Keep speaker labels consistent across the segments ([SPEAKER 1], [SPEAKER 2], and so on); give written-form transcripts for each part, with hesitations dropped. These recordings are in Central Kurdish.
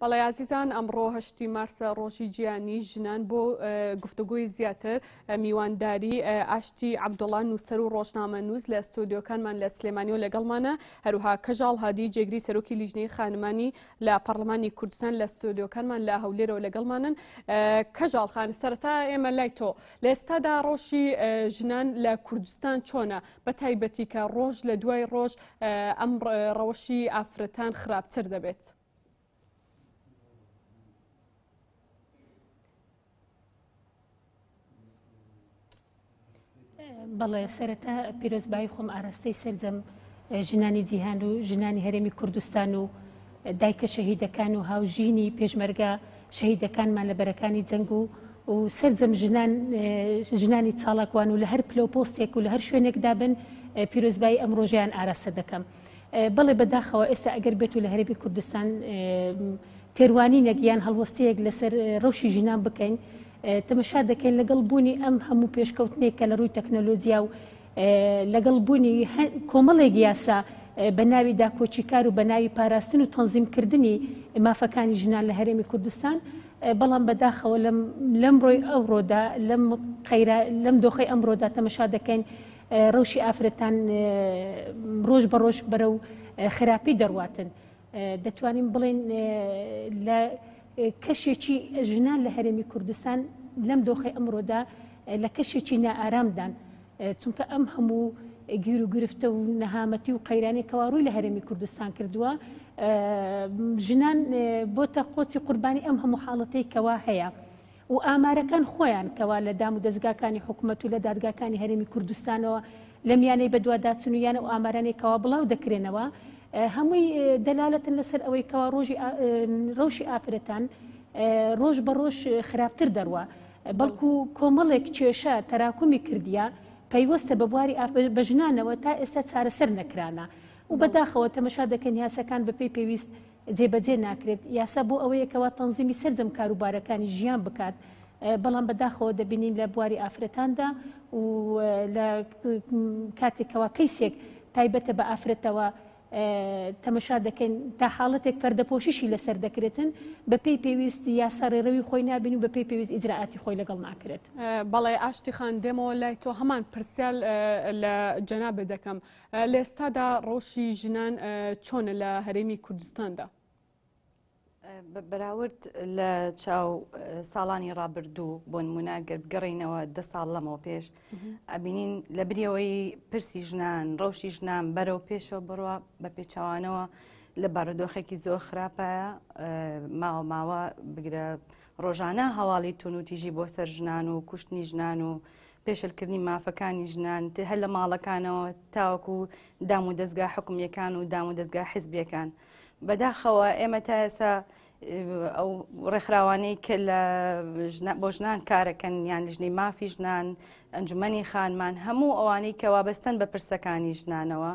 [SPEAKER 1] بەڵێ ئازیزان ئەمڕۆ هەشتی مارسە ڕۆژی جیهانی ژنان بۆ گفتوگۆی زیاتر میوانداری ئاشتی عەبدوڵا نووسەر و ڕۆژنامەنووس لە ستۆدیۆکانمان لە سلێمانی و لەگەڵمانە هەروها کەژاڵ هادی جێگری سەرۆکی لیژنەی خانمانی لە پەرلەمانی کوردستان لە ستۆدیۆکانمان لە هەولێرەوە لەگەڵمانن کەژاڵ خان سەرەتا ئێمە لای تۆ لە ئێستادا ڕۆژی ژنان لە کوردستان چۆنە بە تایبەتی کە ڕۆژ لە دوای ڕۆژ ئەم ڕەوشی ئافرەتان خراپتر دەبێت.
[SPEAKER 2] بەڵێ سەرەتا پیرۆزبایی خۆم ئاراستەی سەرجەم ژنانی جیهان و ژنانی هەرێمی کوردستان و دایکە شەهیدەکان و هاوژینی پێشمەرگە شەهیدەکانمان لە بەرەکانی جەنگ و و سەرجەم ژنان ژنانی چاڵاکوان و لە هەر پلە و پۆستێک و لە هەر شوێنێکدا بن پیرۆزبایی ئەم ڕۆژەیان ئاراستە دەکەم. بەڵێ بەداخەوە ئێستا ئەگەر بێت و لە هەرێمی کوردستان تێروانینێک یان هەڵوەستەیەک لەسەر ڕەوشی ژنان بکەین تەمەشا دەکەین لەگەڵ بوونی ئەم هەموو پێشکەوتنێک کە لە ڕووی تەکنەلۆجیا و لەگەڵ بوونی کۆمەڵێک یاسا بە ناوی داکۆکیکار و بە ناوی پاراستن و تەنزیمکردنی مافەکانی ژنان لە هەرێمی کوردستان بەڵام بەداخەوە لەم لەمڕۆی ئەوڕۆدا لەم قەیرا لەم دۆخەی ئەمڕۆدا تەمەشا دەکەین ڕەوشی ئافرەتان ڕۆژ بە ڕۆژ بەرەو خراپی دەڕواتن. دەتوانین بڵێین لە کەشێکی ژنان لە هەرێمی کوردستان لەم دۆخەی ئەمڕۆدا لە کەشێکی نائارامدان، چونکە ئەم هەموو گیروگرفتە و نەهامەتی و قەیرانەی کەوا ڕووی لە هەرێمی کوردستان کردووە، ژنان بۆتە قۆچی قوربانی ئەم هەموو حاڵەتەی کەوا هەیە. و ئامارەکان خۆیان کەوا لە دام و دەزگاکانی حکومەت و لە دادگاکانی هەرێمی کوردستانەوە لە میانەی بەدواداچون و یان ئەو ئامارانەی کەوا بڵاو دەکرێنەوە هەمووی دەلالەتن لەسەر ئەوەی کەوا ڕۆژی ڕەوشی ئافرەتان ڕۆژ بە ڕۆژ خراپتر دەڕوا بەڵکو کۆمەڵێک کێشە تەراکومی کردیە پەیوەستە بە بواری بە ژنانەوە تا ئێستا چارەسەر نەکرانە و بەداخەوە تەمەشا دەکەن یاساکان بەپێی پێویست جێبەجێ ناکرێت، یاسا بۆ ئەوەیە کەوا تەنزیمی سەرجەم کاروبارەکانی ژیان بکات، بەڵام بەداخەوە دەبینین لە بواری ئافرەتاندا و لە کاتێک کەوا کەیسێک تایبەتە بە ئافرەتەوە تەمەشا دەکەین تا حاڵەتێک پەردەپۆشیشی لەسەر دەکرێتن، بەپێی پێویست یاسا ڕێڕەوی خۆی نابینی و بەپێی پێویست ئیجرائاتی خۆی لەگەڵ ناکرێت.
[SPEAKER 1] بەڵێ ئاشتی خان دێمەوە لای تۆ هەمان پرسیار لە جەنابت دەکەم لە ئێستادا ڕەوشی ژنان چۆنە لە هەرێمی کوردستاندا؟
[SPEAKER 3] بە بەراورد لە چاو ساڵانی ڕابردوو بۆ نمونە گەر بگەڕینەوە دە ساڵ لەمەوە پێش ئەبینین لە بریەوەی پرسی ژنان ڕەوشی ژنان بەرەو پێشەوە بڕوا بە پێچەوانەوە لە بارودۆخێکی زۆر خراپە ماوە ماوە بگرە ڕۆژانە هەواڵی تونوتیژی بۆ سەر ژنان و کوشتنی ژنان و پێشلکردنی مافەکانی ژنان هەر لە ماڵەکانەوە تاوەکو دام و دەستگا حکومیەکان و دام و دەستگا حزبیەکان بەداخەوە ئێمە تا ئێستا ئەو ڕێکخراوانەی کە لە بۆ ژنان کارەکەن یان لیژنەی مافی ژنان ئەنجومەنی خانمان هەموو ئەوانەی کە وابەستن بە پرسەکانی ژنانەوە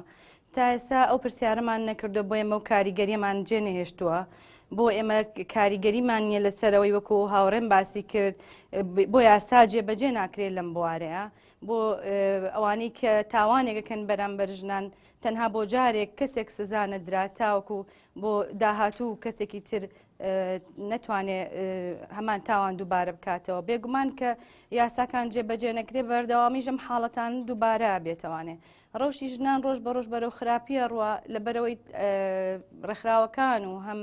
[SPEAKER 3] تا ئێستا ئەو پرسیارەمان نەکردو بۆ ئێمە و کاریگەریمان جێ نەهێشتووە بۆ ئێمە کاریگەریمان نییە لەسەرەوەی وەکو هاوڕێم باسی کرد بۆ یاسا جێبەجێ ناکرێت لەم بوارەیە بۆ ئەوانەی کە تاوانێکەکەن بەرامبەر ژنان تەنها بۆ جارێک کەسێک سزا نەدرا تاوەکو بۆ داهاتوو کەسێکی تر نەتوانێ هەمان تاوان دووبارە بکاتەوە بێگومان کە یاساکان جێبەجێ نەکرێ بەردەوامیژم حاڵەتان دووبارە بێتوانێ ڕەوشی ژنان ڕۆژ بە ڕۆژ بەرەو خراپیە ڕوا لەبەرەوەی ڕێکخراوەکان و هەم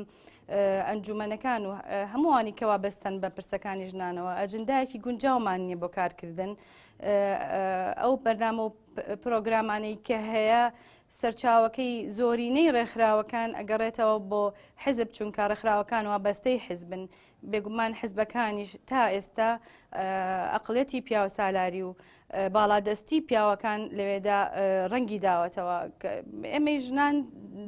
[SPEAKER 3] ئەنجومەنەکان و هەمووانی کەوا بەستن بە پرسەکانی ژنانەوە ئەجندایەکی گونجاومان نییە بۆ کارکردن ئەو بەرنامە و پرۆگرامانەی کە هەیە سەرچاوەکەی زۆرینەی ڕێکخراوەکان ئەگەڕێتەوە بۆ حزب چونکە ڕێکخراوەکان وابەستەی حزبن بێگومان حزبەکانیش تا ئێستا ئەقڵەتی پیاوسالاری و باڵادەستی پیاوەکان لەوێدا ڕەنگی داوەتەوە ئێمەی ژنان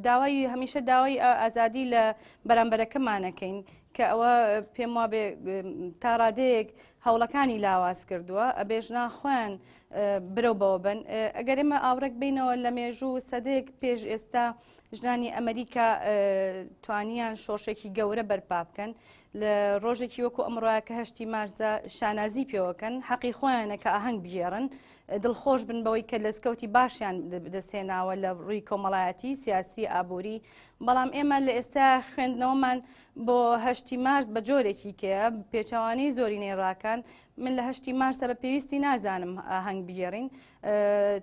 [SPEAKER 3] داوای هەمیشە داوای ئازادی لە بەرامبەرەکەمانەکەین کە ئەوە پێم وابێ تا ڕادەیەک هەوڵەکانی لاواز کردووە ئەبێ ژنان خۆیان برەو بەوە بن ئەگەر ئێمە ئاوڕێک بینەوە لە مێژوو سەدەیەک پێش ئێستا. ژنانی ئەمریکا توانیان شۆڕشێکی گەورە بەرپا بکەن لە ڕۆژێکی وەکو ئەمڕۆیە کە هەشتی مارسە شانازی پێوەکەن حەقی خۆیانە کە ئاهەنگ بگێڕن دڵخۆش بن بەوەی کە لەسکەوتی باشیان دەستێناوە لە ڕووی کۆمەڵایەتی سیاسی ئابووری بەڵام ئێمە لە ئێستا خوێندنەوەمان بۆ هەشتی مارس بە جۆرێکی کەیە پێچەوانەی زۆرینەی ڕاکان من لە هەشتی مارسە بە پێویستی نازانم ئاهەنگ بگێڕین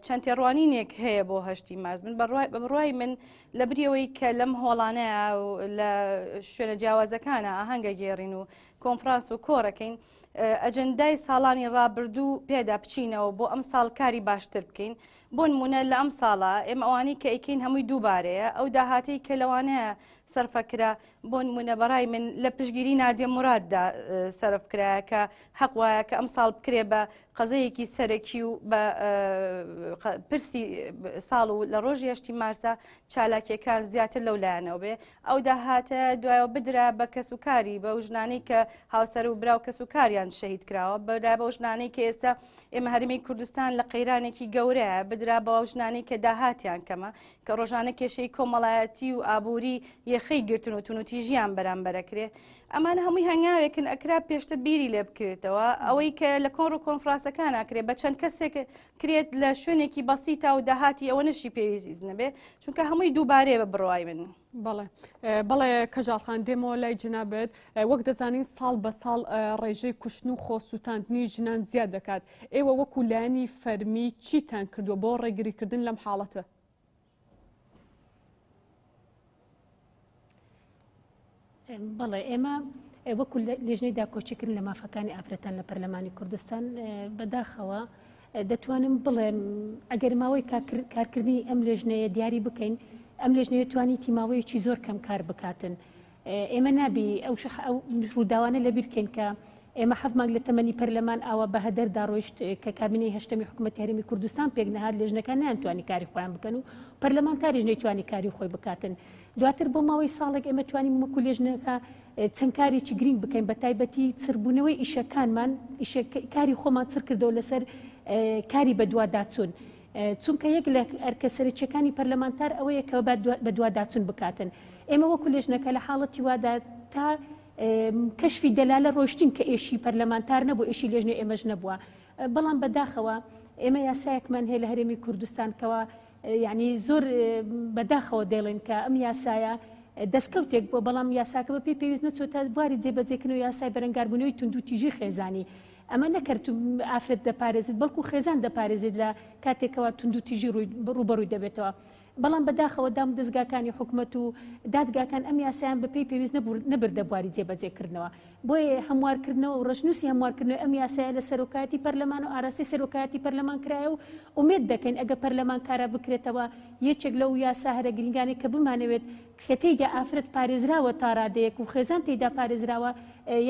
[SPEAKER 3] چەند تێڕوانینێک هەیە بۆ هەشتی مارس من بە بڕوای من لە بریەوەی کە لەم هۆڵانەیە و لە شوێنە جیاوازەکانە ئاهەنگە گێڕین و کۆنفرانس و کۆڕەکەین ئەجندای ساڵانی ڕابردوو پێدا بچینەوە بۆ ئەم ساڵ کاری باشتر بکەین بۆ نمونە لە ئەم ساڵە ئێمە ئەوانەی کە ئەیکەین هەمووی دووبارەیە ئەو داهاتەی کە لەوانەیە سەرفە کرا بۆ نمونە بەڕای من لە پشگیری نادیە موراددا سەرف کرایە کە حەق وایە کە ئەم ساڵ بکرێ بە قەزەیەکی سەرەکی و بە پرسی ساڵ و لە ڕۆژی هەشتی مارسا چالاکیەکان زیاتر لەو لایەنەوە بێ ئەو داهاتە دوایەوە بدرا بە کەس و کاری بەو ژنانەی کە هاوسەر و برا و کەس و کاریان شەهید کراوە بەدا بەو ژنانەی کە ئێستا ئێمە هەرمی کوردستان لە قەیرانێکی گەورەیە بدرا بەو ژنانەی کە داهاتیان کەمە کە ڕۆژانە کێشەی کۆمەڵایەتی و ئابووری یەخەی گرتن و تونوتیژیان بەرامبەرەکرێ ئەمانە هەمووی هەنگاوێکن ئەکرا پێشتر بیری لێ بکرێتەوە ئەوەی کە لە کۆڕ و کۆنفرانسەکان ئەکرێ بە چەند کەسێک کرێت لە شوێنێکی بەسیتا و داهاتی ئەوە نەشی پێویست نەبێ چونکە هەمووی دووبارەیە بە بڕوای من.
[SPEAKER 1] بەڵێ بەڵێ کەژاڵ خان دێمەوە لای جنابت وەک دەزانین ساڵ بە ساڵ ڕێژەی کوشتن و خۆسووتاندنی ژنان زیاد دەکات ئێوە وەکو لایەنی فەرمی چیتان کردووە بۆ ڕێگریکردن لەم حاڵەتە؟
[SPEAKER 2] بەڵێ ئێمە وەکو لێژنەی داکۆکیکردن لە مافەکانی ئافرەتان لە پەرلەمانی کوردستان بەداخەوە دەتوانم بڵێم ئەگەر ماوەی کارکردنی ئەم لێژنەیە دیاری بکەین ئەم لێژنەیە توانیتی ماوەیەکی زۆر کەم کار بکاتن ئێمە نابی ئەو ڕووداوانە لەبیر کەین کە ئێمە حەفت مانگ لە تەمەنی پەرلەمان ئاوا بە هەدەردا ڕۆیشت کە کابینەی هەشتەمی حکوومەتی هەرێمی کوردستان پێک نەهات لێژنەکان نەیانتوانی کاری خۆیان بکەن و پەرلەمانتاریش نەیتوانی کاری خۆی بکاتن دواتر بۆ ماوەی ساڵێک ئێمە توانیم وەکو لێژنەکە چەند کارێکی گرینگ بکەین بە تایبەتی چربوونەوەی ئیشەکانمان ئیشە کاری خۆمان چر کردەوە لەسەر کاری بەدواداچوون چونکە یەک لە ئەرکە سەرەکیەکانی پەرلەمانتار ئەوەیە کە بەدواداچوون بکاتن ئێمە وەکو لێژنەکە لە حاڵەتی وادا تا کەشفی دەلالە ڕۆیشتین کە ئێشی پەرلەمانتار نەبوو ئێشی لێژنەی ئێمەش نەبووە بەڵام بەداخەوە ئێمە یاسایەکمان هەیە لە هەرێمی کوردستان کەوا یعنی زۆر بەداخەوە دەڵێن کە ئەم یاسایە دەستکەوتێک بووە بەڵام یاساکە بە پێی پێویست نەچۆتە بواری جێبەجێکردن و یاسای بەرەنگاربوونەوەی توندوتیژی خێزانی ئەمە نەکرد ئافرەت دەپارێزێت بەڵکو خێزان دەپارێزێت لە کاتێکەوە توندوتیژی ڕووبەڕووی دەبێتەوە بەڵام بەداخەوە دامودەزگاکانی حکومەت و دادگاکان ئەم یاسایان بەپێی پێویست نەبردە بواری جێبەجێکردنەوە. بۆیە هەموارکردنەوە و ڕەشنووسی هەموارکردنەوەی ئەم یاسایە لە سەرۆکایەتی پەرلەمان و ئاراستەی سەرۆکایەتی پەرلەمان کرایە و ئومێد دەکەین ئەگە پەرلەمان کارا بکرێتەوە یەکێک لەو یاسا هەرە گرینگانەی کە بمانەوێت کە تێیدا ئافرەت پارێزراوە تا ڕادەیەک و خێزان تێیدا پارێزراوە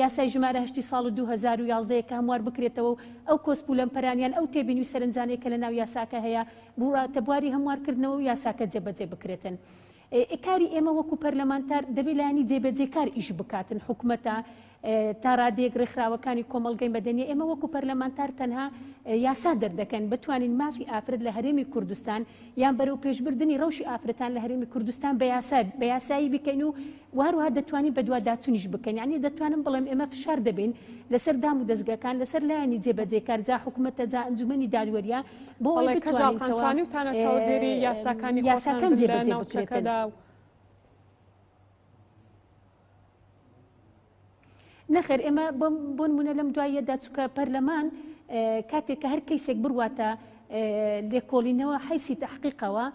[SPEAKER 2] یاسای ژمارە هەشتی ساڵ 2011 کە هەموار بکرێتەوە و ئەو کۆسپ و لەمپەران یان ئەو تێبینی و سەرنجانەی کە لەناو یاساکە هەیە بواتە بواری هەموارکردنەوە و یاساکە جێبەجێ بکرێتن. ئێ کاری ئێمە وەکو پەرلەمانتار دەبێ لایەنی جێبەجێکار ئیش بکاتن حکومەتە تا رادەیەک رێکخراوەکانی کۆمەڵگەی مەدەنیە ئێمە وەکو پەرلەمانتار تەنها یاسا دەردەکەن بتوانین مافی ئافرەت لە هەرێمی کوردستان یان بەرەو پێشبردنی رەوشی ئافرەتان لە هەرێمی کوردستان بە یاسا بە یاسایی بکەین و وهەروەها دەتوانین بەدواداچونیش بکەین یانی دەتوانم بڵێم ئێمە فشار دەبین لەسەر دام و دەزگەکان لەسەر لایەنی جێبەجێکار جا حکومەتە جا ئەنجومەنی دادوەریە بۆ ئەوەی
[SPEAKER 1] بەڵێ کەژاڵ
[SPEAKER 2] بتوانین
[SPEAKER 1] خان
[SPEAKER 2] کەوا
[SPEAKER 1] توانیوتانە چاودێری یاساکانی خۆتان
[SPEAKER 2] یاساکان
[SPEAKER 1] بن لە
[SPEAKER 2] جێبەجێ بکرێتن.
[SPEAKER 1] ناوچەکەدا و.
[SPEAKER 2] نەخێر ئێمە بۆ نمونە لەم دواییەدا چونکە پەرلەمان کاتێک کە هەر کەیسێک بڕواتە لێکۆڵینەوە حەیسی تەحقیقەوە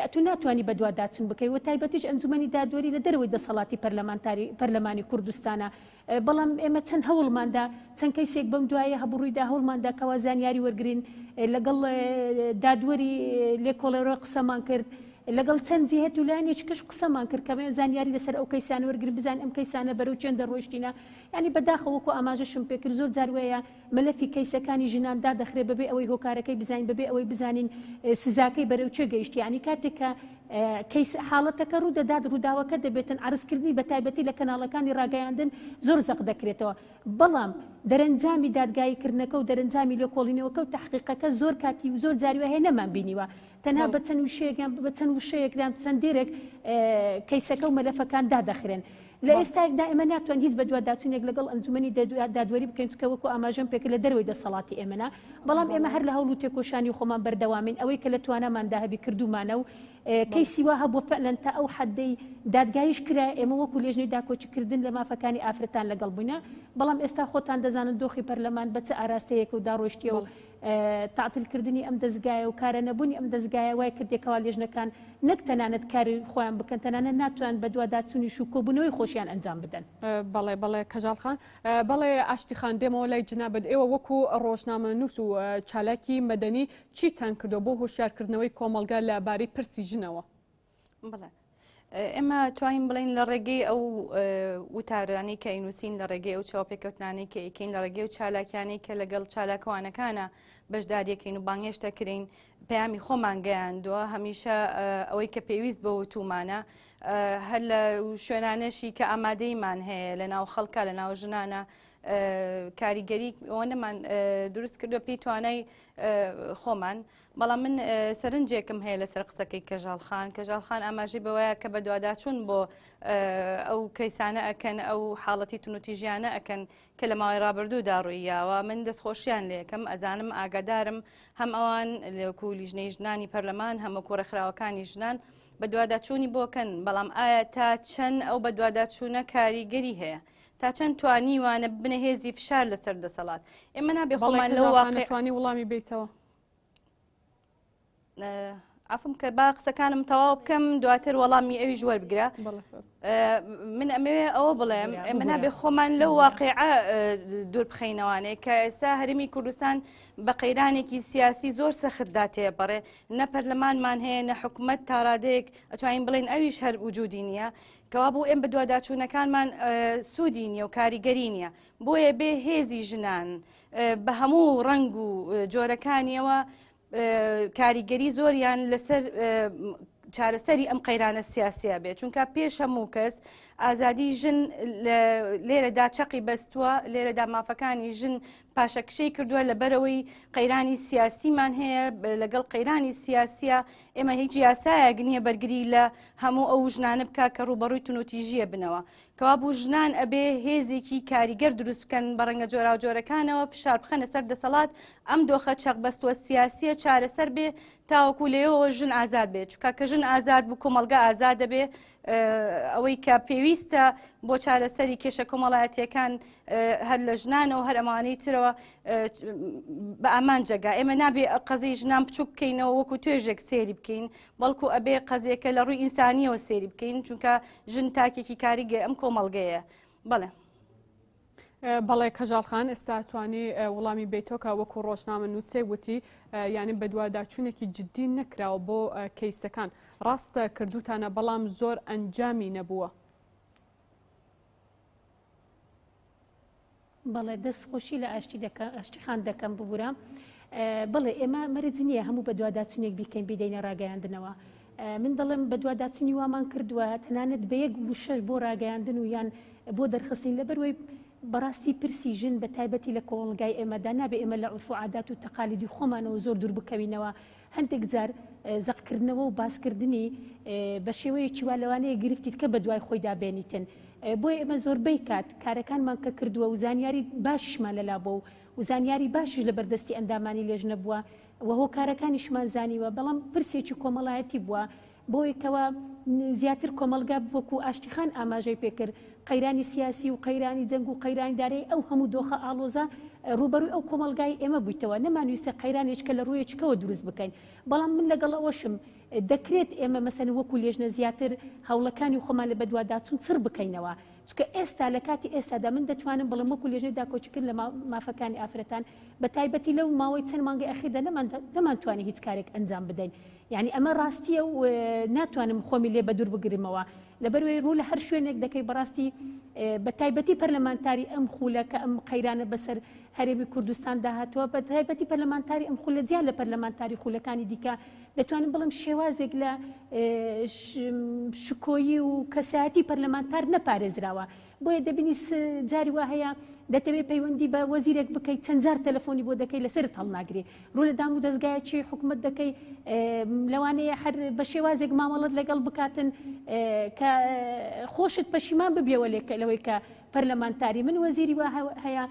[SPEAKER 2] ئەتوو ناتوانی بەدواداچون بکەی و تایبەتیش ئەنجومەنی دادوەری لە دەرەوەی دەسەڵاتی پەرلەمانتاری پەرلەمانی کوردستانە بەڵام ئێمە چەند هەوڵماندا چەند کەیسێک بەم دوایە هەبوو ڕوویدا هەوڵماندا کەوا زانیاری وەرگین لەگەڵ دادوەری لێکۆڵەرەوە قسەمان کرد لەگەڵ چەند جیهەت و لایەنێکی کەش قسەمان کرد کە زانیاری لەسەر ئەو کەیسانە وەرگرین بزانین ئەم کەیسانە بەرەو چێن دەڕۆیشتینە یانی بەداخەوە وەکو ئاماژەشم پێکرد زۆر جار وەیە مەلەفی کەیسەکانی ژنان دادەخرێ بەبێ ئەوەی هۆکارەکەی بزانین بەبێ ئەوەی بزانین سزاکەی بەرەو چێ گەیشتی یانی کاتێک کە. کەیس حاڵەتەکە ڕوودەدات ڕووداوەکە دەبێتن عەرزکردنی بە تایبەتی لە کەناڵەکانی ڕاگەیاندن زۆر زەق دەکرێتەوە بەڵام دەرەنجامی دادگایی کردنەکە و دەرەنجامی لێکۆڵینەوەکە و تەحقیقەکە زۆر کاتی و زۆر جاری وایە نەمان بینیوە تەنها بە چەند وشەیەک یان بە چەند وشەیەک یان چەند دێرێک کەیسەکە و مەلەفەکان دادەخرێن. لە ئێستایەکدا ئێمە ناتوانین هیچ بەدواداچوونێک لەگەڵ ئەنجومەنی دادوەری بکەین چونکە وەکو ئاماژەم پێکرد لە دەرەوەی دەسەڵاتی ئێمەنە بەڵام ئێمە هەر لە هەوڵ و تێکۆشانی خۆمان بەردەوامین ئەوەی کە لە تواناماندا هەبی کردوومانە و کەیسی وا هەبووە فعلەن تا ئەو حەدەی دادگاییش کرا ئێمە وەکو لێژنەی داکۆکیکردن لە مافەکانی ئافرەتان لەگەڵ بووینە بەڵام ئێستا خۆتان دەزانن دۆخی پەرلەمان بە چ ئاراستەیەک و داڕۆیشتیە و تەعتیل کردنی ئەم دەزگایە و کارە نەبوونی ئەم دەزگایە وای کردیە کەوا لێژنەکان نەک تەنانەت کاری خۆیان بکەن تەنانەت ناتوان بەدواداچوونیش و کۆبوونەوەی خۆشیان ئەنجام بدەن.
[SPEAKER 1] بەڵێ بەڵێ کەژاڵ خان. بەڵێ ئاشتی خان دێمەوە لای جنابت ئێوە وەکو ڕۆژنامەنووس و چالاکی مەدەنی چیتان کردووە بۆ هۆشیارکردنەوەی کۆمەڵگە لە بارەی پرسی ژنەوە؟
[SPEAKER 3] بەڵێ ئێمە توانین بڵین لە ڕێگەی ئەو وتارانەی کە ئینوسین لە ڕێگەی ئەو چاوپێکەوتنانەی کە ئیکەین لە ڕێگەی و چالاکیانەی کە لەگەڵ چالاکوانەکانە بەشداریەکەین و بانگێشتەکرین پەیامی خۆمان گەیاندووە هەمیشە ئەوەی کە پێویست بە وتومانە هەر لە شوێنانەشی کە ئامادەیمان هەیە لە ناو خەڵکە لە ناو ژنانە کاریگەری ئەوەنەمان دروست کردووە پێی توانای خۆمان بەڵام من سەرنجێکم هەیە لەسەر قسەکەی کەژاڵ خان، کەژاڵ خان ئاماژەی بەوەیە کە بەدواداچوون بۆ ئەو کەیسانە ئەکەن ئەو حاڵەتی تونوتیژیانە ئەکەن کە لە ماوەی ڕابردوودا ڕوویاوە من دەستخۆشیان لێکەم ئەزانم ئاگادارم هەم ئەوان لەکو لیژنەی ژنانی پەرلەمان هەمەکو ڕێکخراوەکانی ژنان بەدواداچوونی بۆکەن بەڵام ئایا تا چەند ئەو بەدواداچوونە کاریگەری هەیە تا چەند توانیوانە ببنە هێزی فشار لەسەر دەسەڵات ئێمە نابێ خۆمان لەو واقع
[SPEAKER 1] توانی وڵامی بیتەوە
[SPEAKER 3] عفم کە با قسەکانم تەواو بکەم دواتر وەڵامی ئەویش وەربگرە من ئەمەوێ ئەوە بڵێم ئێمە نابێ خۆمان لەو واقعە دوور بخەینەوانێ کە ئێستا هەرمی کوردستان بە قەیرانێکی سیاسی زۆر سەختدا تێپەڕێ نە پەرلەمانمان هەیە نە حکوومەت تاڕادەیەک ئەتوانین بڵێن ئەویش هەر وجودی نییە کەوابوو ئێم بەدواداچوونەکانمان سوودی نییە و کاریگەری نییە بۆیە بێ هێزی ژنان بە هەموو ڕەنگ و جۆرەکانیەوە کاریگەری زۆریان لەسەر چارەسەری ئەم قەیرانە سیاسیە بێت چونکە پێش هەموو کەس ئازادی ژن لێرەدا چەقی بەستووە لێرەدا مافەکانی ژن پاشەکشەی کردووە لەبەرەوەی قەیرانی سیاسیمان هەیە لەگەڵ قەیرانی سیاسیە ئێمە هیچ یاسایەک نییە بەرگری لە هەموو ئەو ژنانە بکە کە ڕوبەڕووی تونوتیژیە بنەوە کەوابوو ژنان ئەبێ هێزێکی کاریگەر دروست بکەن بە ڕەنگە جۆراوجۆرەکانەوە فشار بخەنە سەر دەسەڵات ئەم دۆخە چەقبەستووە سیاسیە چارەسەر بێ تاوەکو لەوێوە ژن ئازاد بێت چونکە کە ژن ئازاد بوو کۆمەڵگە ئازاد دەبێ ئەوەی کە پێویستە بۆ چارەسەری کێشە کۆمەڵایەتیەکان هەر لە ژنانەوە هەر ئەمانەی ترەوە بە ئامانجەگا ئێمە نابێ قەزی ژنان بچوک بکەینەوە وەکو توێژێک سێری بکەین بەڵکو ئەبێ قەزیەکە لە ڕووی ئینسانیەوە سەیری بکەین چونکە ژن تاکێکی کاریگە ئەم کۆمەڵگەیە بەڵێ.
[SPEAKER 1] بەڵێ کەژاڵ خان ئێستا توانی وڵامی بیتۆ کە وەکو ڕۆژنامە نووسێک وتی یعنی بەدواداچوونێکی جددی نەکراوە بۆ کەیسەکان ڕاستە کردوتانە بەڵام زۆر ئەنجامی نەبووە.
[SPEAKER 2] بەڵێ دەست خۆشی لە ئاشتی دەکەم ئاشتی خان دەکەم ببورە بەڵێ ئێمە مەرج نییە هەموو بەدواداچونێک بیکەین بیدەینە ڕاگەیاندنەوە من دەڵێم بەدواداچونی وامان کردووە تەنانەت بە یەک وشەش بۆ ڕاگەیاندن و یان بۆ دەرخستنی لەبەروەی بەڕاستی پرسی ژن بە تایبەتی لە کۆمەڵگای ئێمەدا نابێ ئێمە لە عورف و عادات و تەقالیدی خۆمانەوە زۆر دوور بکەوینەوە هەندێک جار زەقکردنەوە و باسکردنی بە شێوەیەکی وا لەوانەیە گرفتی تکە بەدوای خۆیدا بێنیتن. بۆیە ئێمە زۆربەی کات کارەکانمان کە کردووە و زانیاری باشیشمان لەلا بووە و زانیاری باشیش لە بەردەستی ئەندامانی لێژنە بووە و هۆکارەکانیشمان زانیوە، بەڵام پرسێکی کۆمەڵایەتی بووە بۆیە کەوا زیاتر کۆمەڵگا وەکو ئاشتی خان ئاماژەی پێکرد قەیرانی سیاسی و قەیرانی جەنگ و قەیرانی دارایی ئەو هەموو دۆخە ئاڵۆزە ڕووبەرووی ئەو کۆمەڵگای ئێمە بوویتەوە نەمانویستە قەیرانێکە لە ڕوویەکەوە دروست بکەین بەڵام من لەگەڵ ئەوەشم دەکرێت ئێمە مەسەن وەکو لێژنە زیاتر هەوڵەکانی خۆمان لە بەدواداچوون چڕ بکەینەوە چونکە ئێستا لە کاتی ئێستادا من دەتوانم بڵێم وەکو لێژنەی داکۆکیکردن لە مافەکانی ئافرەتان بە تایبەتی لەو ماوەی چەند مانگەی ئەخیردا نەمانتوانی هیچ کارێک ئەنجام بدەین یانی ئەمە ڕاستیە و ناتوانم خۆمی لێ بەدوور بگرمەوە لەبەروەی ڕوو لە هەر شوێنێک دەکەی بەڕاستی. بە تایبەتی پەرلەمانتاری ئەم خولە کە ئەم قەیرانە بەسەر هەرێمی کوردستاندا هاتووە، بە تایبەتی پەرلەمانتاری ئەم خولە جیا لە پەرلەمانتاری خولەکانی دیکە، دەتوانم بڵێم شێوازێک لە شکۆیی و کەسایەتی پەرلەمانتار نەپارێزراوە. بۆیە دەبینی جاری وا هەیە دەتەوێت پەیوەندی بە وەزیرێک بکەیت چەند جار تەلەفۆنی بۆ دەکەی لەسەرت هەڵناگری، ڕوو لە دام و دەزگایەکی حکومەت دەکەی لەوانەیە هەر بە شێوازێک مامەڵەت لەگەڵ بکاتن کە خۆشت پەشیمان ببیەوە لەوەی کە پەرلەمانتاری من وەزیری وا هەیە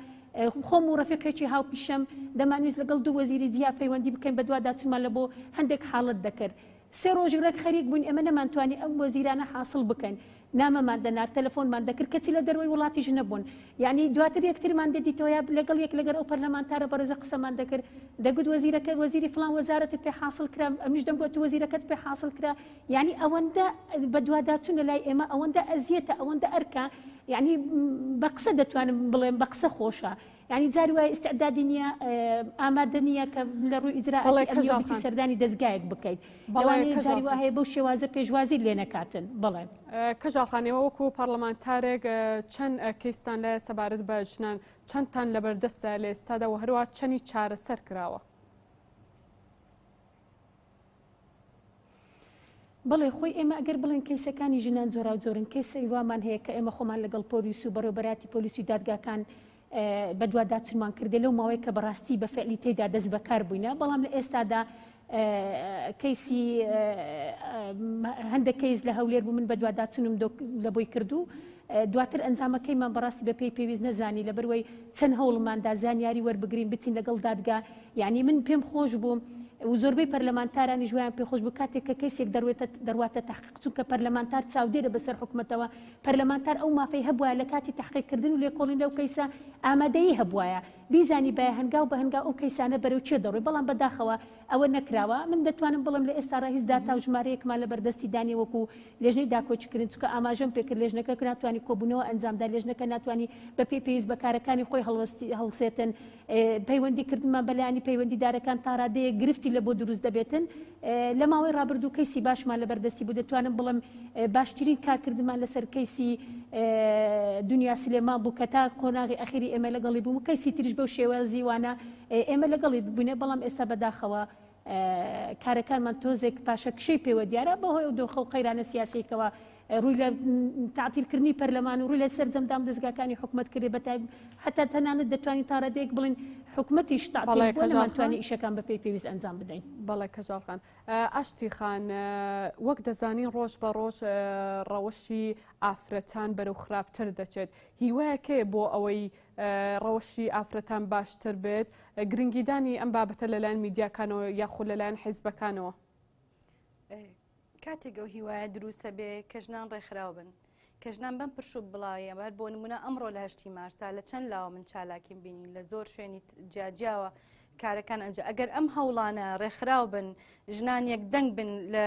[SPEAKER 2] خۆم و ڕەفیقێکی هاوپیشەم دەمانویست لەگەڵ دوو وەزیری جیا پەیوەندی بکەین بەدواداچوونمان لە بۆ هەندێک حاڵەت دەکرد سێ ڕۆژی ڕێک خەریک بووین ئێمە نەمانتوانی ئەم وەزیرانە حاسڵ بکەین نامەمان دەنارد تەلەفۆنمان دەکرد کەچی لە دەروەی وڵاتیش نەبوون یانی دواتر یەکترمان دەدیتەوە یا لەگەڵ یەک لەگەر ئەو پەرلەمانتارە بەڕێزە قسەمان دەکرد دەگوت وەزیرەکە وەزیری فڵان وەزارەتت پێ حاسڵ کرا ئەمیش دەمگوت تو وەزیرەکەت پێ حاسڵ کرا یانی ئەوەندە بەدواداچوون لە لای ئێمە ئەوەندە ئەزیەتە ئەوەندە ئەرکە یانی بە قسە دەتوانم بڵێم بە قسە خۆشە یانی جاری وایە ئیستعدادی نییە ئامادە نییە کە لە ڕووی ئیجرائاتی ئەمنیەوە بچی سەردانی دەزگایەک بکەیت لەوانەیە جاری وا هەیە بەو شێوازە پێشوازی لێ نەکاتن بەڵێ.
[SPEAKER 1] کەژاڵ خان ئێوە وەکو پەڕلەمانتارێک چەند کەیستان لایە سەبارەت بە ژنان چەندتان لەبەردەستە لە ئێستادا و هەروەها چەنی چارەسەر کراوە؟
[SPEAKER 2] بەڵێ خۆی ئێمە ئەگەر بڵێن کەیسەکانی ژنان جۆراوجۆرن کەیسی وامان هەیە کە ئێمە خۆمان لەگەڵ پۆلیس و بەڕێوبەراتی پۆلیس و دادگاکان بەدواداچونمان کردێ لەو ماوەیە کە بەڕاستی بە فعلی تێدا دەست بەکار بووینە بەڵام لە ئێستادا کەیسی هەندێک کەیس لە هەولێر بوو من بەدواداچونم لە بۆی کردو دواتر ئەنجامەکەیمان بەڕاستی بە پێی پێویست نەزانی لەبەروەی چەند هەوڵماندا زانیاری وەربگرین بچین لەگەڵ دادگا یانی من پێم خۆش بوو و زۆربەی پەرلەمانتارانیش وایان پێخۆش بوو کاتێک کە کەیسێک دەروێتە دەڕواتە تەحقیق چونکە پەرلەمانتار چاودێرە بەسەر حکومەتەوە پەرلەمانتار ئەو مافەی هەبوایە لە کاتی تەحقیق کردن و لێکۆڵین لەو کەیسە ئامادەیی هەبوایە بیزانیبایە هەنگاو بە هەنگاو ئەو کەیسانە بەرەو کوێ دەڕۆی بەڵام بەداخەوە ئەوە نەکراوە من دەتوانم بڵێم لە ئێستاڕا هیچ داتا و ژمارەیەکمان لە بەردەستی دانیە وەکو لێژنەی داکۆکیکردن چونکە ئاماژەم پێکرد لێژنەکە ناتوانی کۆبوونەوە ئەنجامدا لێژنەکە ناتوانی بەپێی پێویست بە کارەکانی خۆی هەڵسێتن پەیوەندی کردنمان بە لایەنی پەیوەندیدارەکان تاڕادەیەک گرفتی لە بۆ دروست دەبێتن. لە ماوەی ڕابردوو کەیسی باشمان لەبەر دەستی بوو دەتوانم بڵێم باشترین کارکردنمان لەسەر کەیسی دنیا سلێمان بوو کە تا قۆناغی ئەخیری ئێمە لەگەڵی بوو و کەیسی تریش بەو شێوازی وانە ئێمە لەگەڵی بووینە بەڵام ئێستا بەداخەوە کارەکانمان تۆزێک پاشەکشەی پێوە دیارە بەهۆی ئەو دۆخە و قەیرانە سیاسیەکەوە ڕووی لە تەعتیلکردنی پەرلەمان و ڕووی لە سەرجەم دامودەزگاکانی حکومەت کردێ بەتایب هەتا تەنانەت دەتوانین تا ڕادەیەک بڵێین حکومەتیش تەعتیل
[SPEAKER 1] بەڵێ
[SPEAKER 2] بووە
[SPEAKER 1] کەژاڵ خان.
[SPEAKER 2] نەمانتوانی ئیشەکان بەپێی پێویست ئەنجام بدەین.
[SPEAKER 1] بەڵێ کەژاڵ خان. ئاشتی خان وەک دەزانین ڕۆژ بە ڕۆژ ڕەوشی ئافرەتان بەرەو خراپتر دەچێت هیوایەک هەیە بۆ ئەوەی ڕەوشی ئافرەتان باشتر بێت گرنگیدانی ئەم بابەتە لەلایەن میدیاکانەوە یاخود لەلایەن حیزبەکانەوە؟
[SPEAKER 3] کاتێک ئەو هیوایە دروستە بێ کە ژنان ڕێکخراو بن کە ژنان بەم پرش و بڵاویە بەر بۆ نمونە ئەمڕۆ لە هەشتی مارسا لە چەند لاوە من چالاکیم بینی لە زۆر شوێنی جیاجیاوە کارەکان ئەنج ئەگەر ئەم هەوڵانە ڕێکخراو بن ژنان یەک دەنگ بن لە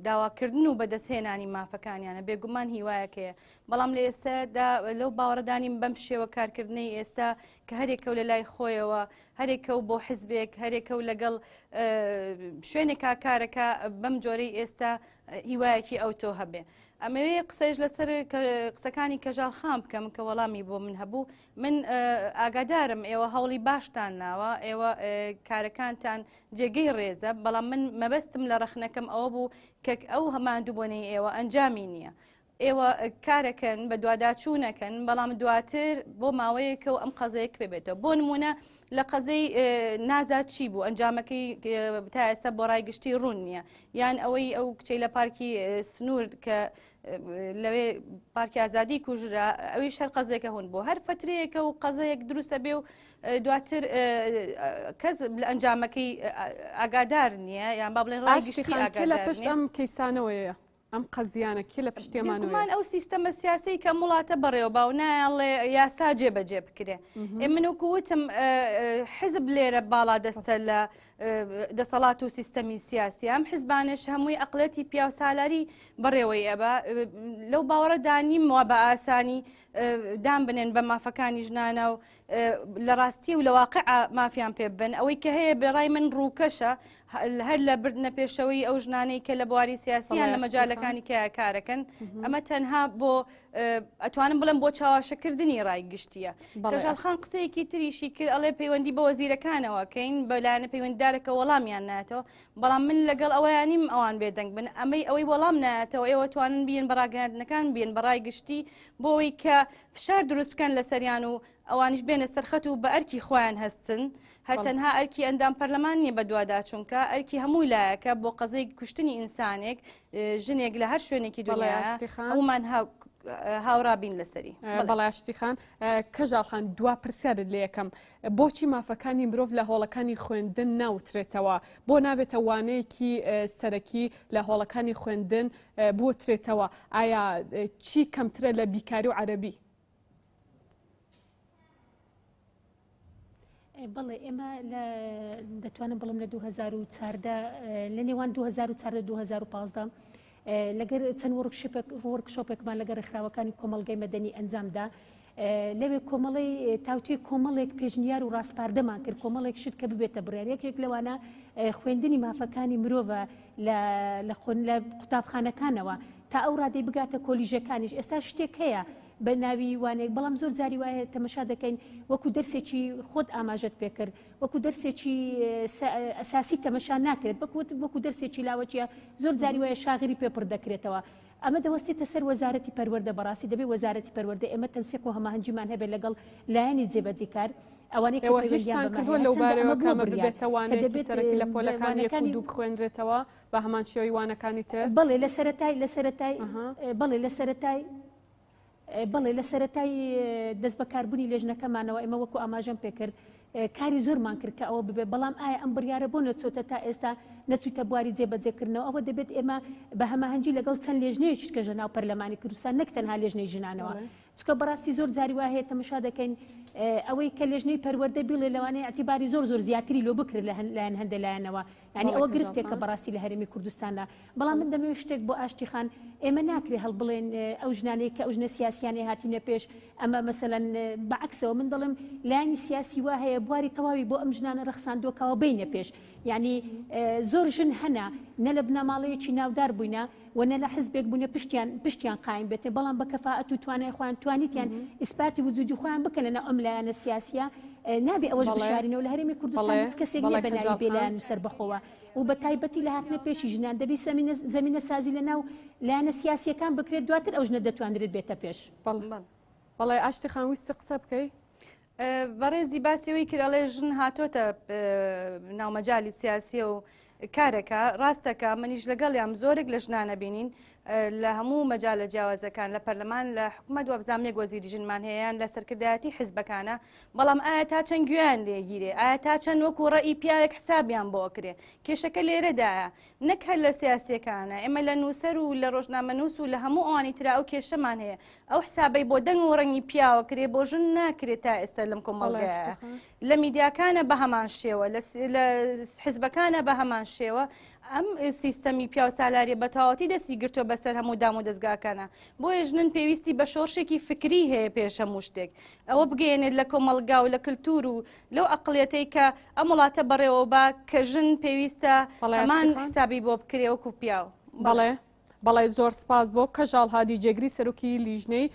[SPEAKER 3] داواکردن و بەدەستهێنانی مافەکانیانە بێگومان هیوایەکەیە بەڵام لە ئێستادا لەو باوەڕدانیم بەم شێوە کارکردنەی ئێستا کە هەرێکە و لە لای خۆیەوە هەرێکە و بۆ حزبێک هەرێکە و لەگەڵ شوێنێکا کارەکە بەم جۆرەی ئێستا هیوایەکی ئەوتۆ هەبێ. ئەمەوێ قسەیش لەسەر قسەکانی کەژاڵ خان بکەم کە وەڵامی بۆ من هەبوو من ئاگادارم ئێوە هەوڵی باشتان ناوە ئێوە کارەکانتان جێگەی ڕێزە بەڵام من مەبەستم لە ڕەخنەکەم ئەوە بوو کە ئەو هەماندووبوونەی ئێوە ئەنجامی نییە ئێوە کارەکەن بەدواداچوونەکەن بەڵام دواتر بۆ ماوەیەکە و ئەم قەزەیە کپێ بێتەوە بۆ نمونە لە قەزەی نازا چی بوو ئەنجامەکەی تا ئێستا بۆ ڕای گشتی ڕوون نییە یان ئەوەی ئەو کچەی لە پارکی سنوور کە لەوێ پارکی ئازادی کوژرا ئەویش هەر قەزێکە هون بۆ هەر فترەیەکە و قەزەیەک دروستە بێ و دواتر کەس لە ئەنجامەکەی ئاگادار نییە یان با بڵێن ڕای گشتی
[SPEAKER 1] ئاگادار لە پشت
[SPEAKER 3] نییە.
[SPEAKER 1] ئەم کەیسانەوەیە ئەم قەزیانە کێ لە پشتی ئەمانەوەیە؟
[SPEAKER 3] بێگومان ئەو سیستەمە سیاسەی کە ئەم وڵاتە بەڕێوە با و نایەڵێ یاسا جێبەجێ بکرێ. ئێ من وەکو وتم حزب لێرە باڵادەستە لە دەسەڵات و سیستەمی سیاسی ئەم حزبانەش هەمووی ئەقلەتی پیاوسالاری بەڕێوەی ئەبا لەو باوەڕەدا نیم وا بە ئاسانی. دان بنێن بە مافەکانی ژنانە و لە ڕاستی و لە واقع مافیان پێ بن ئەوەی کە هەیە بەڕای من ڕووکەشە هەر لە بردنە پێشەوەی ئەو ژنانەی کە لە بواری سیاسیان لە مەجالەکانی کە کارەکەن ئەمە تەنها بۆ ئەتوانم بڵێم بۆ چاواشەکردنی ڕای گشتیە کەژاڵ خان قسەیەکی تریشی کرد ئەڵێ پەیوەندی بە وەزیرەکانەوە کەین بە لایەنە پەیوەنددارەکە وەڵامیان ناتەوە بەڵام من لەگەڵ ئەوەیان نیم ئەوان بێدەنگ بن ئەمەی ئەوەی وەڵام نایەتەوە ئێوە توانن بیەن بە ڕاگەیاندنەکان بیەن بە ڕای گشتی بۆ ئەوەی کە فشار دروست بکەن لەسەریان و ئەوانیش بێنە سەرخەت و بە ئەرکی خۆیان هەستن هەر تەنها ئەرکی ئەندام پەرلەمان نییە بەدواداچوونکە ئەرکی هەموو لایەکە بۆ قەزەی کوشتنی ئینسانێک ژنێک لە هەر شوێنێکی دنیا هەمومان هاوڕا بین لەسەری.
[SPEAKER 1] بەڵێ ئاشتی خان. کەژاڵ خان دوا پرسیارت لێ یەکەم بۆچی مافەکانی مرۆڤ لە هۆڵەکانی خوێندن ناوترێتەوە؟ بۆ نابێتە وانەیەکی سەرەکی لە هۆڵەکانی خوێندن بوترێتەوە؟ ئایا چی کەمترە لە بیکاری و عەرەبی؟
[SPEAKER 2] بەڵێ ئێمە لە دەتوانم بڵم لە 2014 لە نێوان 2014 2015 لەگەر چەند وۆرکشۆپێکمان لەگەر ڕێکخراوەکانی کۆمەڵگەی مەدەنی ئەنجامدا لەوێ کۆمەڵی تاوتوێ کۆمەڵێک پێشنیار و ڕاسپاردەمان کرد کۆمەڵێک شت کە ببێتە بڕیار یەکێک لەوانە خوێندنی مافەکانی مرۆڤە لە لە قوتابخانەکانەوە تا ئەو ڕادەی بگاتە کۆلیژەکانیش ئێستا شتێک هەیە بە ناوی وانەیەک بەڵام زۆر جاری وایە تەمەشا دەکەین وەکو دەرسێکی خۆت ئاماژەت پێکرد وەکو دەرسێکی ئەساسی تەمەشا ناکرێت بەکو وەکو دەرسێکی لاوەکیە زۆر جاری وایە شاغری پێ پڕ دەکرێتەوە ئەمە دەوەستێتە سەر وەزارەتی پەروەردە بەڕاستی دەبێت وەزارەتی پەروەردە ئێمە تەنسیق و هەماهەنگیمان هەبێت لەگەڵ لایەنی جێبەجیکار ئەوانەی کە
[SPEAKER 1] ئێوە
[SPEAKER 2] پەیوەندیان
[SPEAKER 1] هیچتان
[SPEAKER 2] بەمە
[SPEAKER 1] کردووە
[SPEAKER 2] هەیە
[SPEAKER 1] لەو
[SPEAKER 2] هەرچەندە
[SPEAKER 1] بارەیەوە
[SPEAKER 2] ئەمە
[SPEAKER 1] کە
[SPEAKER 2] بووە
[SPEAKER 1] ئەمە
[SPEAKER 2] بڕیار
[SPEAKER 1] ببێتە
[SPEAKER 2] کە
[SPEAKER 1] وانەیەکی
[SPEAKER 2] دەبێت
[SPEAKER 1] سەرەکی لە پۆلەکانی یەک و
[SPEAKER 2] وانەکانی
[SPEAKER 1] دوو بخوێنرێتەوە بە هەمان شێوەی وانەکانی تر؟
[SPEAKER 2] بەڵێ لە سەرەتای لە سەرەتای
[SPEAKER 1] ئەها.
[SPEAKER 2] بەڵێ لە سەرەتای بەڵێ لە سەرەتای دەستبەکاربوونی لێژنەکەمانەوە ئێمە وەکو ئاماژەم پێکرد کاری زۆرمان کرد کە ئەوە ببێت بەڵام ئایا ئەم بڕیارە بۆ نەچۆتە تا ئێستا نەچوویتە بواری جێبەجێکردنەوە ئەوە دەبێت ئێمە بە هەماهەنگی لەگەڵ چەند لێژنەیەکیش کە ژە ناو پەرلەمانی کوردستان نەک تەنها لێژنەی ژنانەوە چونکە بەڕاستی زۆر جاری وا هەیە تەمەشا دەکەین ئەوەی کە لێژنەی پەروەردە بیڵێ لەوانەیە ئیعتیباری زۆر زۆر زیاتری لۆ بکرێت لە لایەن هەندێ لایەنەوە یانی ئەوە گرفتێکە بەڕاستی لە هەرێمی کوردستاندا بەڵام من دەمەوێت شتێک بۆ ئاشتی خان ئێمە ناکرێ هەڵبڵێن ئەو ژنانەی کە ئەو ژنە سیاسیانەی هاتینە پێش ئەمە مەسەلەن بە عەکسەوە من دەڵێم لایەنی سیاسی وا هەیە بواری تەواوی بۆ ئەم ژنانە ڕەخساندووە کەوا بینە پێش یعنی زۆر ژن هەنە نە لە بنەماڵەیەکی ناودار بووینە و نە لە حزبێک بوونە پشتیان پشتیان قایم بێتێ بەڵام بە کەفائەت و توانای خۆیان توانیتیان ئیسپاتی وجودی خۆیان بکەن لەناو ئەم لایەنە سیاسیە نابێ ئەوەش بشارینەوە لە هەرێمی کوردستان هیچ کەسێک نییە بە ناوی بێلایەن و سەربەخۆوە و بە تایبەتی لە هاتنە پێشی ژنان دەبی زەمینە سازی لە ناو لایەنە سیاسیەکان بکرێت دواتر ئەو ژنە دەتوانرێت بێتە پێش.
[SPEAKER 1] بەڵێ ئاشتی خان ویستی قسە بکەی؟
[SPEAKER 3] بەڕێزی باسی ئەوەی کرد ئەڵێ ژن هاتۆتە ناو مەجالی سیاسیە و کارەکە ڕاستەکە منیش لەگەڵیان زۆرێک لە ژنانە بینین لە هەموو مەجالە جیاوازەکان لە پەرلەمان لە حکومەت وابزانام یەک وەزیری ژنمان هەیەیان لە سەرکردایەتی حزبەکانە بەڵام ئایا تا چەند گوێیان لێگیرێ ئایا تا چەند وەکو ڕەئی پیاوێک حسابیان بۆ ئەکرێ کێشەکە لێرەدایە نەک هەر لە سیاسیەکانە ئێمە لە نووسەر و لە ڕۆژنامەنووس و لە هەموو ئەوانی ترا ئەو کێشەمان هەیە ئەو حسابەی بۆ دەنگ و ڕەنگی پیاوە کرێ بۆ ژن ناکرێت تا ئێستا لەم کۆمەڵگایە لە میدیاکانە بە هەمان شێوە لە حزبەکانە بە هەمان شێوە ئەم سیستەمی پیاو سالاریە بە تەواوەتی دەستی گرتووە بەسەر هەموو دام و دەستگاکانە بۆیە ژنن پێویستی بە شۆڕشێکی فکری هەیە پێش هەموو شتێک ئەوە بگەیەنێت لە کۆمەڵگا و لە کللتور و لەو ئەقلیەتەی کە ئەم وڵاتە بەڕێوە با کە ژن پێویستە هەمان حسابی بۆ بکرێ وەکو پیاو.
[SPEAKER 1] بەڵێ. بەڵێ زۆر سپاس بۆ کەژاڵ هادی جێگری سەرۆکی لیژنەی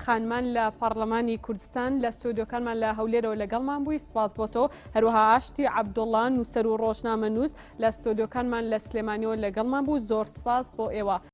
[SPEAKER 1] خانمان لە پەڕلەمانی کوردستان لە ستۆدیۆکانمان لە هەولێرەوە لەگەڵمان بووی سپاس بۆ تۆ هەروەها ئاشتی عەبدوڵڵا نووسەر و ڕۆژنامەنووس لە ستۆدیۆکانمان لە سلێمانیەوە لەگەڵمان بوو زۆر سپاس بۆ ئێوە.